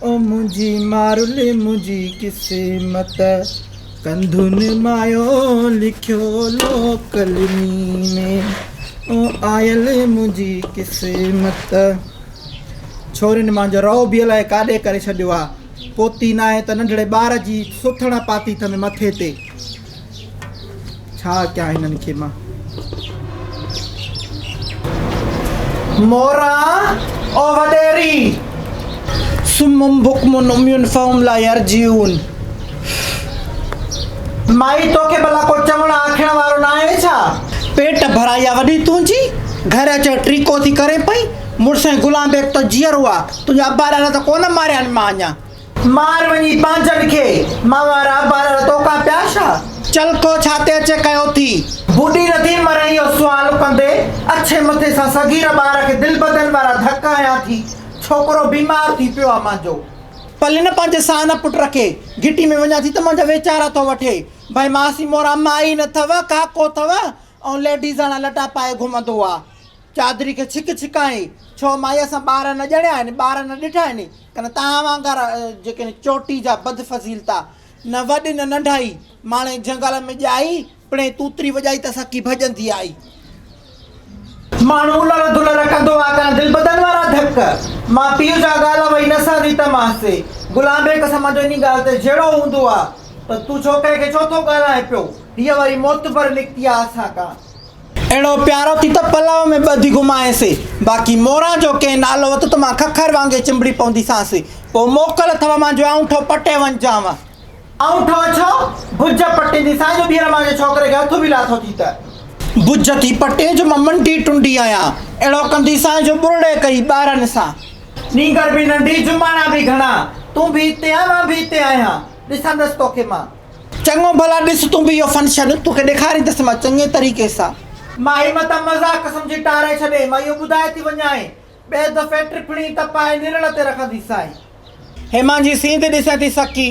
او منهنجي مارل منهنجي قسمت ڪنڌن مايو لکيو لوڪلمي ۾ او آيل منهنجي قسمت. ڇورين مانجو رئو به الائي ڪاڏي ڪري ڇڏيو آ. پوتي ناهي ته ننڍڙي ٻار جي سٿڻ پاتي ٿم مٿي تي. ڇا ڪيان هنن کي مان. مورا، او وڏيري! صم بڪم عمي فهم لا يرجعون. مائي توکي ڀلا ڪو چوڻ آکڻ وارو ناهي ڇا؟ پيٽ ڀرائي آ وڏي تنهنجي، گهر اچڻ ٽريڪو ٿي ڪرين پئي، مڙس ۽ غلام بيگ ته جيئرو آ، تنهنجا ابا ڏاڏا ته ڪونه ماريا آهن مان اڃا. مار وڃي پنهنجن کي، مان وارا ابا ڏاڏا توکان پيا ڇا؟ چلڪو ڇا تي اچي ڪيو ٿي؟ ٻڏي نٿي مرين اهو سوال ڪندي، اڇي مٿي سان صغير ٻار کي دل بدن وارا ڌڪ هنيا ٿي، ڇوڪرو بيمار ٿي پيو آ مانجو. پلي نه پنهنجي ساهه نه پٽ کي، گهٽي ۾ وڃان ٿي ته منهنجا ويچارا ٿو وٺي. ڀائي ماسي مورا مائي نه ٿو، ڪاڪو ٿو ۽ ليڊيزاڻا لٽا پائي گهمندو آ. چادري کي ڇڪ ڇڪائين، ڇو مائي اسان ٻار نه ڄڻيا آهن، ٻار نه ڏٺا آهن، ڪن توهان وانگر جيڪي آهن چوٽي جا بد فضيلتا، نه وڏ نه ننڍائي، ماڻي جهنگل ۾ ڄائي، پڻهين توتري وڄائي ته سڪي ڀڄندي آئي. ماڻهو الر دلر ڪندو آ ڪن دل بدن وارا ڌڪ، مان پيء جا ڳالهه وئي نه سهندي ته ماسي غلام بيگ سان منهنجو انهي ڳالهه تي جهيڙو هوندو آ ته تون ڇوڪري کي ڇو ٿو ڳالهائين پيو، هيء وري معتبر نڪتي آ اسان کان. اهڙو پيارو ٿي ته پلئه ۾ ٻڌي گهمائينس، باقي موران جو ڪنهن نالو ورتو ته مان ککر وانگي چنبڙي پونديسانس، پوء موڪل اٿو مان جو آئونٺو پٽي وڃجانء. آئونٺو ڇو؟ بج پٽينديسانء جو ٻيهر مان جي ڇوڪري کي هٿ به لاٿو ٿي ته. بج ٿي پٽي جو مان منڊي ٽنڊي آهيان، اهڙو ڪنديسانء جو ٻرڙي ڪئي ٻارن سان. نينگر به ننڍي، جماڻا به گهڻا، تون به هتي آن مان به هتي آهيان، ڏسندس توکي مان. چڱو ڀلا ڏس تون به اهو فنڪشن، توکي ڏيکاريندس مان چڱي طريقي سان. مائي متان مذاق سمجهي ٽاري ڇڏي، مان اهو ٻڌائي ٿي وڃانء، ٻئي دفعي ٽڦڻي تپائي نرڙ تي رکنديسانء. هي مانجي سينڌ ڏسين ٿي سڪي،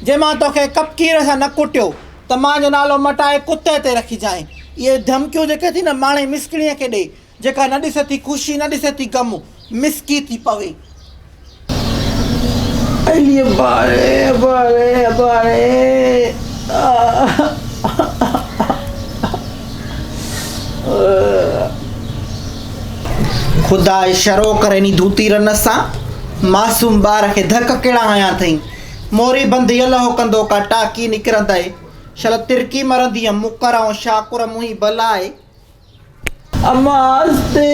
جي مان توکي ڪپڪير سان نه ڪٽيو ته مانجو نالو مٽائي ڪتي تي رکجانء. اهي ڌمڪيون جيڪي ٿي نه ماڻي مسڪڻيء کي ڏي، جيڪا نه ڏسي ٿي خوشي نه ڏسي ٿي غم، مسڪي ٿي پوي. علي ابا ري ابا ري ابا ري خدا اشارو ڪري ني ڌوتي رن سان معصوم ٻار کي ڌڪ ڪهڙا هنيا اٿئي. موري بند يلهو ڪندو ڪا ٽاڪي نڪرندئي. شل ترڪي مرندينء مڪر ۽ شاڪر منهين بلائي. اما آهستي.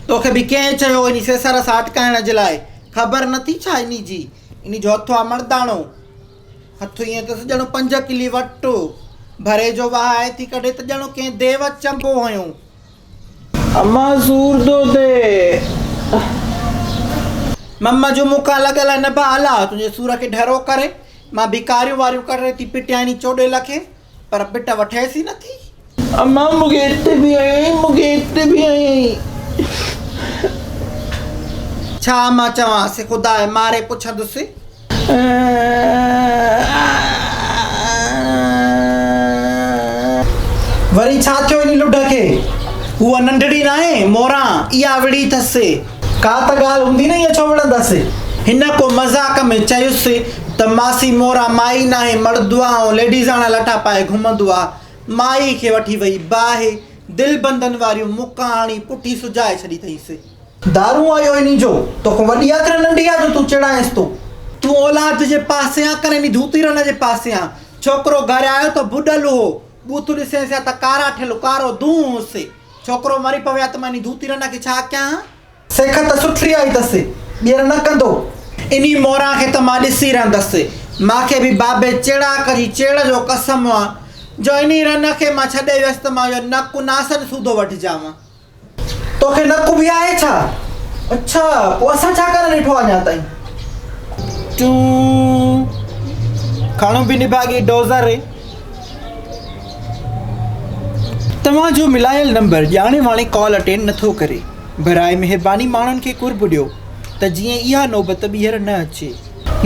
توکي به ڪنهن چيو انهي سيسر سان اٽڪائڻ جي لاء؟ خبر نه ٿي ڇا انهي جي؟ انهي جو هٿ آ مرداڻو. هٿ ائين اٿس ڄڻ پنج ڪلي وٽ. ڀري جو وهائي ٿي ڪڍي ته ڄڻ ڪنهن ديو چنبو هنيو. اما سور ٿو ٿئي. مم جون مون کان لڳل نه ڀا الا تنهنجي سور کي ڍرو ڪري. مان به ڪاريون واريون ڪري ٿي پٽيائين چوڏيل کي، پر پٽ وٺيس ئي نٿي. اما مون کي هتي به هنيائين، مون کي هتي به هنيائين. ڇا مان چوانس، خدا ماري پڇندس. وري ڇا ٿيو انهي لڍ کي؟ هوء ننڍڙي ناهي، موران، اها وڙهي اٿس. ڪا ته ڳالهه هوندي نه ائين ڇو وڙهندس؟ هن ڪو مذاق ۾ چيس ته ماسي موران مائي ناهي مڙد آ ۽ ليڊيزاڻا لٽا پائي گهمندو آ. مائي کي وٺي وئي باهه، دلبندن واريون مڪان هڻي پٺي سجائي ڇڏي اٿئيس. دارون آيو انهي جو، توکان وڏي آ ڪنه ننڍي آ جو تون چيڙائينس ٿو. تون اولاد جي پاسي آن ڪنه انهي ڌوتي رن جي پاسي آن. ڇوڪرو گهر آيو ته ٻڏل هو. ٻوٿ ڏسينس ها ته ڪارا ٺل ڪارو دونهون هوس. ڇوڪرو مري پوي ها ته مان انهي ڌوتي رن کي ڇا ڪيان ها؟ سيک ته سٺي آئي اٿس، ٻيهر نه ڪندو. انهي موران کي ته مان ڏسي رهندس. مان کي به بابي چيڙاڪ جي چيڙ جو قسم آ، جو انهي رن کي مان ڇڏي ويس ته مان اهو نڪ ناسن سوڌو وڍجانء. توکي نڪ به آهي ڇا؟ اڇا، پوء اسان ڇا ڪرڻ ڏٺو آ اڃا تائين؟ چون، کڻ به نڀاڳي ڊوزر. توهان جو ملايل نمبر ڄاڻي واڻي ڪال اٽينڊ نٿو ڪري. براء مهرباني ماڻهن کي قرب ڏيو ته جيئن اها نوبت ٻيهر نه اچي.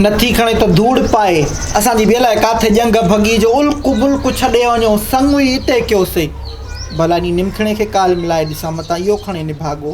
نٿي کڻي ته ڌوڙ پائي. اسان جي به الائي ڪاٿي ڄنگهه ڀڳي جو الڪ بلڪ ڇڏي وڃو سڱ ئي اتي ڪيوسي. ڀلا انهي نمکڻي کي ڪال ملائي ڏسان متان اهو کڻي نڀاڳو.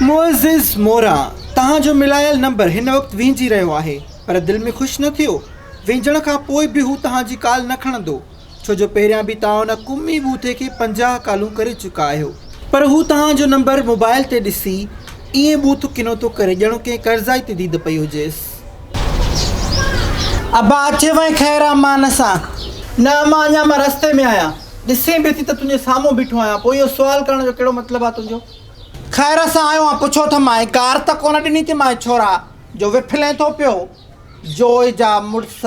معزز موران، توهان جو ملايل نمبر هن وقت وهنجي رهيو آهي، پر دل ۾ خوش نه ٿيو. وهنجڻ کان پوء به هو توهان جي ڪال نه کڻندو، ڇو جو پهريان به توهان ان ڪمي ٻوٿي کي 50 ڪالون ڪري چڪا آهيو. پر هو توهان جو نمبر موبائل تي ڏسي ائين ٻوٿ ڪنو ٿو ڪري ڄڻ ڪنهن قرضائي تي ديد پئي هجيس. ابا اچي وئين خير امان سان. نه امان اڃا مان رستي ۾ آهيان. ڏسين به ٿي ته تنهنجي سامهون بيٺو آهيان پوء اهو سوال ڪرڻ جو ڪهڙو مطلب آهي تنهنجو. خير سان آيو آهيان پڇو ته مانء گار ته ڪونه ڏني ٿي مانء ڇورا جو وڦلين ٿو پيو جوء جا مڙس.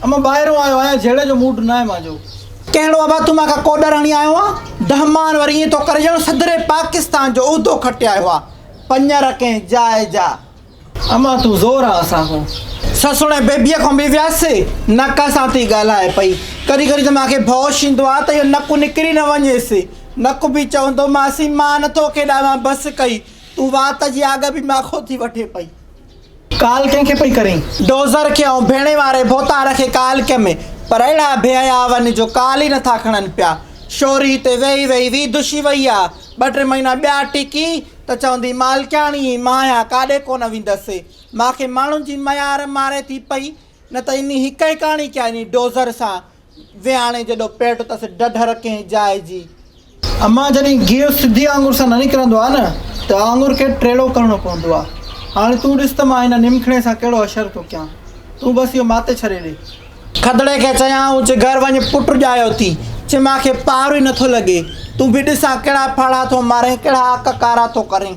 امان ٻاهرون آيو آهيان جهيڙي جو موڊ ناهي مانجو. ڪهڙو ابا تون مان کان ڪوڏر هڻي آيو آن دهمان وري ائين ٿو ڪري ڄڻ صدر پاڪستان جو عهدو کٽي آيو آ پڃر ڪنهن جاء جا. امان تون زور آ اسان کان. سسڻي بيبيء کان به ويس، نڪ سان ٿي ڳالهائي پئي. ڪڏهن ڪڏهن ته مان کي ڀؤ ايندو آ ته اهو نڪ نڪري نه وڃيس. نڪ به چوندو ماسي مان نٿو کيڏاوان بس ڪئي، تون وات جي آڳ به مان کان ٿي وٺي پئي. ڪال ڪنهن کي پئي ڪرين؟ ڊوزر کي ۽ ڀيڻي واري ڀوتار کي ڪال ڪيم، پر اهڙا بي حيا ون جو ڪال ئي نٿا کڻن پيا. شوري هتي ويهي ويهي وي دشي وئي آ. ٻه ٽي مهينا ٻيا ٽڪي ته چوندي مالڪياڻي مان آهيان ڪاڏي ڪونه ويندس. مان کي ماڻهن جي ميار ماري ٿي پئي نه ته انهي هڪ هڪاڻي ڪيا انهي ڊوزر سان ويهاڻي جيڏو پيٽ اٿس ڍڍر ڪنهن جاء جي. امان جڏهن گيهه سڌي آڱر سان نه نڪرندو آهي نه ته آڱر کي ٽيڙو ڪرڻو پوندو آهي. هاڻي تون ڏس ته مان هن نمکڻي سان ڪهڙو حشر ٿو ڪيان. تون بس اهو ماتي ڇڏي ڏي. کدڙي کي چيائون، چي گهر وڃ پٽ ڄايو ٿي. چي مان کي پار ئي نٿو لڳي. تون به ڏسان ڪهڙا ڦاڙها ٿو مارين، ڪهڙا اڪ ڪارا ٿو ڪرين.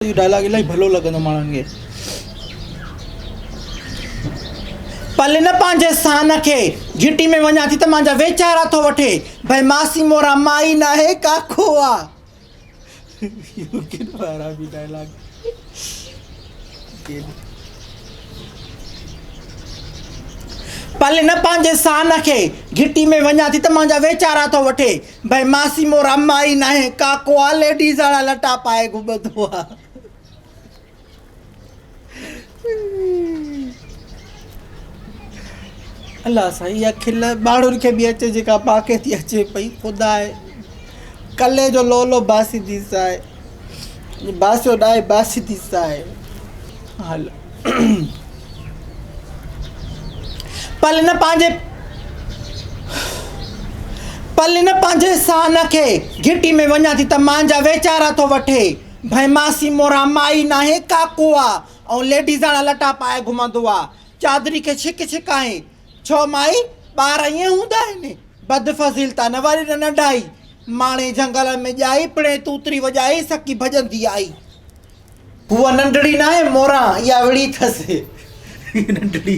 اهو ڊائلاگ الاهي ڀلو لڳندو ماڻهن کي. پل نه پنهنجي سان کي، گهٽي ۾ وڃان ٿي ته مانجا ويچارا ٿو وٺي. ڀئي ماسي مورا مائي ناهي ڪاڪو آ. اهو ڪيڏو حرامي ڊائلاگ. پل نه پنهنجي سان کي، گهٽي ۾ وڃان ٿي ته مانجا ويچارا ٿو وٺي. ڀئي ماسي مورا مائي ناهي ڪاڪو آ، ليڊيز وارا لٽا پائي گهمندو آ. الله سائين اها کل ماڻهن کي به اچي جيڪا پاکي ٿي اچي پئي خدا ڪلي جو لولو باسي ٿي سائي باسيو ڏائي باسي ٿي سائي هل پل نه پنهنجي پل نه پنهنجي سان کي گهٽي ۾ وڃان ٿي ته مانجا ويچارا ٿو وٺي ڀئي ماسي مورا مائي ناهي ڪاڪو آ ۽ ليڊيزاڻا لٽا پائي گهمندو آ چادري کي ڇڪ ڇڪ آهي ڇو مائي ٻار ائين هوندا آهن بد فضيلتا نه وري نه ننڍائي ماڻي جهنگل ۾ ڄائي پڻي توتري وڄائي سڪي ڀڄندي آئي. هوء ننڍڙي ناهي موران اها وڙهي اٿس. ننڍڙي.